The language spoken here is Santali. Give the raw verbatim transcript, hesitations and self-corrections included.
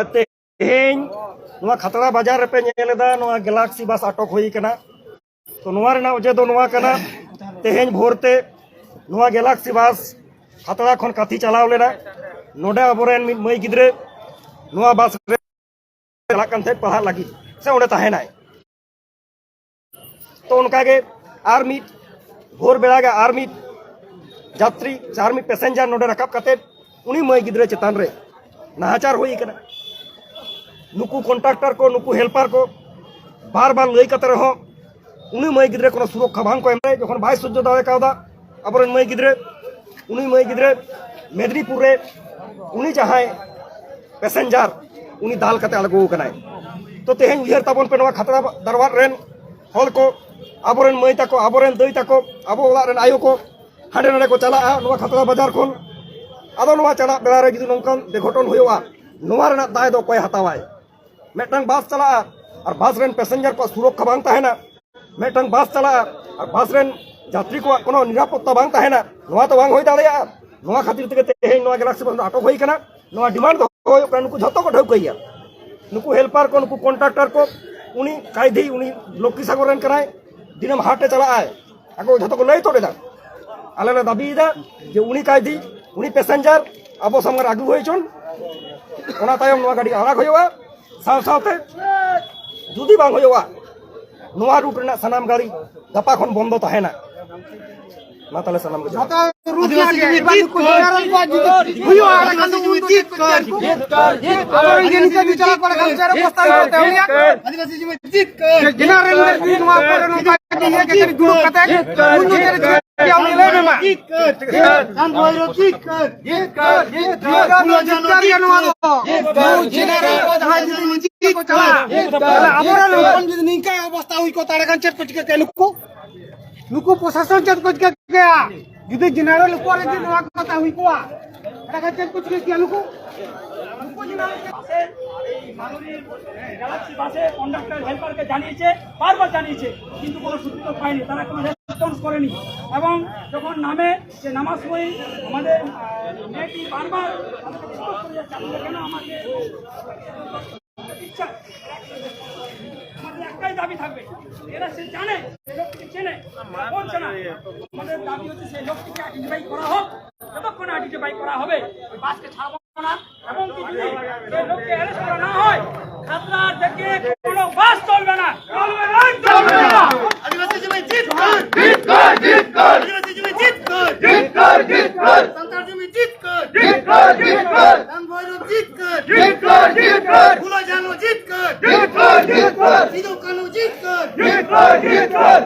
ᱛᱮᱦᱮᱧ ᱱᱚᱣᱟ ᱠᱷᱟᱛᱲᱟ ᱵᱟᱡᱟᱨ ᱨᱮᱯᱮ ᱧᱮᱞ ᱮᱫᱟ, ᱱᱚᱣᱟ ᱜᱮᱞᱟᱠᱥᱤ ᱵᱟᱥ ᱟᱴᱚᱠ ᱦᱩᱭ ᱟᱠᱟᱱᱟ᱾ ᱛᱚ ᱱᱚᱣᱟ ᱨᱮᱱᱟᱜ ᱚᱡᱮ ᱫᱚ ᱱᱚᱣᱟ ᱠᱟᱱᱟ, ᱛᱮᱦᱮᱧ ᱵᱷᱳᱨ ᱛᱮ ᱱᱚᱣᱟ ᱜᱮᱞᱟᱠᱥᱤ ᱵᱟᱥ ᱠᱷᱟᱛᱲᱟ ᱠᱷᱚᱱ ᱠᱟᱛᱷᱤ ᱪᱟᱞᱟᱣ ᱞᱮᱱᱟ᱾ ᱱᱚᱰᱮ ᱟᱵᱚᱨᱮᱱ ᱢᱤᱫ ᱢᱟᱹᱭ ᱜᱤᱫᱽᱨᱟᱹ ᱱᱚᱣᱟ ᱵᱟᱥ ᱨᱮ ᱪᱟᱞᱟᱜ ᱠᱟᱱ ᱛᱟᱦᱮᱸᱫ ᱯᱟᱲᱦᱟᱜ ᱞᱟᱹᱜᱤᱫ, ᱥᱮ ᱚᱸᱰᱮ ᱛᱟᱦᱮᱱᱟᱭ᱾ ᱛᱚ ᱚᱱᱠᱟᱜᱮ ᱟᱨ ᱢᱤᱫ ᱵᱷᱳᱨ ᱵᱮᱲᱟ ᱜᱮ ᱟᱨ ᱢᱤᱫ ᱡᱟᱛᱨᱤ ᱥᱮ ᱟᱨ ᱢᱤᱫ ᱯᱮᱥᱮᱧᱡᱟᱨ ᱱᱚᱰᱮ ᱨᱟᱠᱟᱵ ᱠᱟᱛᱮ ᱩᱱᱤ ᱢᱟᱹᱭ ᱜᱤᱫᱽᱨᱟᱹ ᱪᱮᱛᱟᱱ ᱨᱮ ᱱᱟᱦᱟᱪᱟᱨ ᱦᱩᱭ ᱟᱠᱟᱱᱟ᱾ ᱱᱩᱠᱩ ᱠᱚᱱᱴᱨᱟᱠᱴᱟᱨ ᱠᱚ, ᱱᱩᱠᱩ ᱦᱮᱞᱯᱟᱨ ᱠᱚ ᱵᱟᱨ ᱵᱟᱨ ᱞᱟᱹᱭ ᱠᱟᱛᱮ ᱨᱮᱦᱚᱸ ᱩᱱᱤ ᱢᱟᱹᱭ ᱜᱤᱫᱽᱨᱟᱹ ᱠᱳᱱᱳ ᱥᱩᱨᱚᱠᱠᱷᱟ ᱵᱟᱝ ᱠᱚ ᱮᱢ ᱫᱟᱲᱮᱭᱟᱜ᱾ ᱡᱚᱠᱷᱚᱱ ᱵᱟᱭ ᱥᱚᱡᱽᱡᱚ ᱫᱟᱲᱮ ᱠᱟᱣᱫᱟ ᱟᱵᱚᱨᱮᱱ ᱢᱟᱹᱭ ᱜᱤᱫᱽᱨᱟᱹ, ᱩᱱᱤ ᱢᱟᱹᱭ ᱜᱤᱫᱽᱨᱟᱹ ᱢᱮᱫᱽᱱᱤᱯᱩᱨ ᱨᱮ ᱩᱱᱤ ᱡᱟᱦᱟᱸᱭ ᱯᱮᱥᱮᱧᱡᱟᱨ, ᱩᱱᱤ ᱫᱟᱞ ᱠᱟᱛᱮ ᱟᱬᱜᱚ ᱟᱠᱟᱱᱟᱭ᱾ ᱛᱚ ᱛᱮᱦᱮᱧ ᱩᱭᱦᱟᱹᱨ ᱛᱟᱵᱚᱱ ᱯᱮ, ᱱᱚᱣᱟ ᱠᱷᱟᱛᱲᱟ ᱫᱟᱨᱣᱟᱫ ᱨᱮᱱ ᱦᱚᱲ ᱠᱚ, ᱟᱵᱚᱨᱮᱱ ᱢᱟᱹᱭ ᱛᱟᱠᱚ, ᱟᱵᱚᱨᱮᱱ ᱫᱟᱹᱭ ᱛᱟᱠᱚ, ᱟᱵᱚ ᱚᱲᱟᱜ ᱨᱮᱱ ᱟᱭᱳ ᱠᱚ ᱦᱟᱸᱰᱮ ᱱᱟᱰᱮ ᱠᱚ ᱪᱟᱞᱟᱜᱼᱟ ᱱᱚᱣᱟ ᱠᱷᱟᱛᱲᱟ ᱵᱟᱡᱟᱨ ᱠᱷᱚᱱ᱾ ᱟᱫᱚ ᱱᱚᱣᱟ ᱪᱟᱞᱟᱜ ᱵᱮᱲᱟ ᱨᱮ ᱡᱩᱫᱤ ᱱᱚᱝᱠᱟᱱ ᱵᱮᱜᱷᱚᱴᱚᱱ ᱦᱩᱭᱩᱜᱼᱟ, ᱱᱚᱣᱟ ᱨᱮᱱᱟᱜ ᱫᱟᱭ ᱫᱚ ᱚᱠᱚᱭ ᱦᱟᱛᱟᱣᱟᱭ? ᱢᱤᱫᱴᱟᱝ ᱵᱟᱥ ᱪᱟᱞᱟᱜᱼᱟ ᱟᱨ ᱵᱟᱥ ᱨᱮᱱ ᱯᱮᱥᱮᱧᱡᱟᱨ ᱠᱚᱣᱟᱜ ᱥᱩᱨᱚᱠᱠᱷᱟ ᱵᱟᱝ ᱛᱟᱦᱮᱱᱟ, ᱢᱤᱫᱴᱟᱝ ᱵᱟᱥ ᱪᱟᱞᱟᱜᱼᱟ ᱟᱨ ᱵᱟᱥ ᱨᱮᱱ ᱡᱟᱛᱨᱤ ᱠᱚᱣᱟᱜ ᱠᱳᱱᱳ ᱱᱤᱨᱟᱯᱚᱛᱛᱟ ᱵᱟᱝ ᱛᱟᱦᱮᱱᱟ, ᱱᱚᱣᱟ ᱛᱚ ᱵᱟᱝ ᱦᱩᱭ ᱫᱟᱲᱮᱭᱟᱜᱼᱟ᱾ ᱱᱚᱣᱟ ᱠᱷᱟᱹᱛᱤᱨ ᱛᱮᱜᱮ ᱛᱮᱦᱮᱧ ᱱᱚᱣᱟ ᱜᱮᱞᱟᱠᱥᱤ ᱵᱟᱥ ᱫᱚ ᱟᱴᱚᱠ ᱦᱩᱭ ᱠᱟᱱᱟ᱾ ᱱᱚᱣᱟ ᱰᱤᱢᱟᱱᱰ ᱫᱚᱦᱚ ᱦᱩᱭᱩᱜ ᱠᱟᱱᱟ, ᱱᱩᱠᱩ ᱡᱷᱚᱛᱚ ᱠᱚ ᱴᱷᱟᱹᱣᱠᱟᱹᱭᱟ, ᱱᱩᱠᱩ ᱦᱮᱞᱯᱟᱨ ᱠᱚ, ᱱᱩᱠᱩ ᱠᱚᱱᱴᱨᱟᱠᱴᱟᱨ ᱠᱚ, ᱩᱱᱤ ᱠᱟᱭᱫᱷᱤ, ᱩᱱᱤ ᱞᱚᱠᱠᱷᱤ ᱥᱟᱜᱚᱨ ᱨᱮᱱ ᱠᱟᱱᱟᱭ, ᱫᱤᱱᱟᱹᱢ ᱦᱟᱴᱮ ᱪᱟᱞᱟᱜᱼᱟᱭ, ᱟᱠᱚ ᱡᱷᱚᱛᱚ ᱠᱚ ᱞᱟᱹᱭ ᱛᱚᱫ ᱮᱫᱟ᱾ ᱟᱞᱮ ᱞᱮ ᱫᱟᱹᱵᱤᱭᱮᱫᱟ ᱡᱮ ᱩᱱᱤ ᱠᱟᱭᱫᱷᱤ, ᱩᱱᱤ ᱯᱮᱥᱮᱧᱡᱟᱨ ᱟᱵᱚ ᱥᱟᱢᱟᱝ ᱨᱮ ᱟᱹᱜᱩ ᱦᱩᱭ ᱦᱚᱪᱚᱱ, ᱚᱱᱟ ᱛᱟᱭᱚᱢ ᱱᱚᱣᱟ ᱜᱟᱹᱰᱤ ᱟᱲᱟᱜ ᱦᱩᱭᱩᱜᱼᱟ᱾ ᱥᱟᱶ ᱥᱟᱶᱛᱮ ᱡᱩᱫᱤ ᱵᱟᱝ ᱦᱩᱭᱩᱜᱼᱟ, ᱱᱚᱣᱟ ᱨᱩᱴ ᱨᱮᱱᱟᱜ ᱥᱟᱱᱟᱢ ᱜᱟᱹᱰᱤ ᱜᱟᱯᱟ ᱠᱷᱚᱱ ᱵᱚᱱᱫᱚ ᱛᱟᱦᱮᱱᱟ᱾ ᱢᱟ ᱛᱟᱦᱞᱮ ᱥᱟᱱᱟᱢ ᱜᱮ ᱡᱚᱦᱟᱨ᱾ ᱡᱚᱛᱚ ᱨᱩᱴ ᱨᱮᱱᱟᱜ ᱜᱮ ᱮᱵᱟᱨ ᱱᱩᱠᱩ ᱡᱮᱱᱟᱨᱮᱞ ᱠᱚᱣᱟᱜ ᱡᱩᱫᱤ ᱦᱩᱭᱩᱜᱼᱟ, ᱮᱸᱰᱮᱠᱷᱟᱱ ᱫᱚ ᱩᱱ ᱫᱚ ᱪᱮᱫ ᱠᱚ ᱪᱤᱠᱟᱹᱭᱟ? ᱟᱵᱚᱨᱮᱱ ᱡᱮ ᱱᱤᱛᱚᱜ ᱫᱚ ᱪᱟᱞᱟᱣ ᱠᱚᱨᱮ ᱠᱷᱟᱱ ᱥᱮ ᱟᱨᱚ ᱯᱚᱥᱛᱟᱣ ᱦᱩᱭᱩᱜ ᱛᱟᱭᱟ ᱩᱱᱤᱭᱟᱜ᱾ ᱡᱮᱱᱟᱨᱮᱞ ᱨᱮᱱ ᱱᱚᱣᱟ ᱠᱚᱨᱮ ᱱᱚᱝᱠᱟ ᱡᱮ ᱤᱭᱟᱹ ᱠᱟᱛᱮ ᱫᱩᱲᱩᱵ ᱠᱟᱛᱮ ᱩᱱ ᱫᱚ ᱪᱮᱫ ᱪᱤᱠᱟᱹᱭᱟ ᱩᱱᱤ ᱞᱟᱹᱭ ᱢᱮ ᱢᱟ᱾ ᱡᱤᱛᱠᱟᱹᱨ ᱜᱮ ᱱᱚᱣᱟ ᱫᱚ᱾ ᱡᱮᱱᱟᱨᱮᱞ ᱠᱚ ᱡᱟᱦᱟᱸᱭ ᱡᱩᱫᱤ ᱱᱤᱡᱮ ᱠᱚ ᱪᱟᱞᱟᱜᱼᱟ, ᱛᱟᱦᱞᱮ ᱟᱵᱚᱨᱮᱱ ᱦᱚᱯᱚᱱ ᱡᱩᱫᱤ ᱱᱤᱝᱠᱟ ᱚᱵᱚᱥᱛᱟ ᱦᱩᱭ ᱠᱚᱜ, ᱛᱟᱦᱞᱮ ᱠᱷᱟᱱ ᱪᱮᱫ ᱠᱚ ᱪᱤᱠᱟᱹ ᱠᱮᱭᱟ ᱱᱩᱠᱩ? ᱱᱩᱠᱩ ᱯᱨᱚᱥᱟᱥᱚᱱ ᱪᱮᱫ ᱠᱚ ᱪᱤᱠᱟᱹ ᱠᱮᱭᱟ? ᱡᱩᱫᱤ ᱡᱮᱱᱟᱨᱮᱞ ᱩᱯᱚᱨ ᱨᱮ ᱡᱩᱫᱤ ᱱᱚᱣᱟ ᱠᱟᱛᱷᱟ ᱦᱩᱭ ᱠᱚᱜᱼᱟ, ᱛᱟᱦᱞᱮ ᱠᱷᱟᱱ ᱪᱮᱫ ᱠᱚ ᱪᱤᱠᱟᱹ ᱠᱮᱭᱟ ᱱᱩᱠᱩ? ᱱᱩᱠᱩ ᱡᱮᱱᱟᱨᱮᱞ ᱵᱟᱥᱮ, এই মাননীয় গ্যালাক্সি বাসে কন্ডাক্টর হেল্পারকে জানিয়েছে, বারবার জানিয়েছে, কিন্তু কোনো সূত্র পায়নি, তারা কোনো রেসপন্স করেনি। এবং যখন নামে, যে নামার সময় আমাদের আহ, মেয়েটি বারবার আমাকে জিজ্ঞেস করে যাচ্ছে, "আপনি কেন আমাকে সে জানে, সেই লোকটিকে চেনে, সে বলছে না। আমাদের দাবি হচ্ছে সেই লোকটিকে আইডেন্টিফাই করা হোক। যতক্ষণ আইডেন্টিফাই করা হবে, ওই বাসকে ছাড়বো না। এবং কি যদি সেই লোককে অ্যারেস্ট করা না হয়, খাতড়া থেকে কোনো বাস চলবে না, চলবে না, চলবে না। আদিবাসী জমি জিত কর, জিত কর, জিত কর। আদিবাসী জমি জিত কর, জিত কর, জিত কর। সান্তাল জমি জিত কর, জিত কর, জিত কর। রাম ভৈরব জিত কর, জিত কর, জিত কর। ফুলো ঝানো জিত কর, জিত কর, জিত কর। সিধু কানু জিত কর, জিত কর, জিত কর।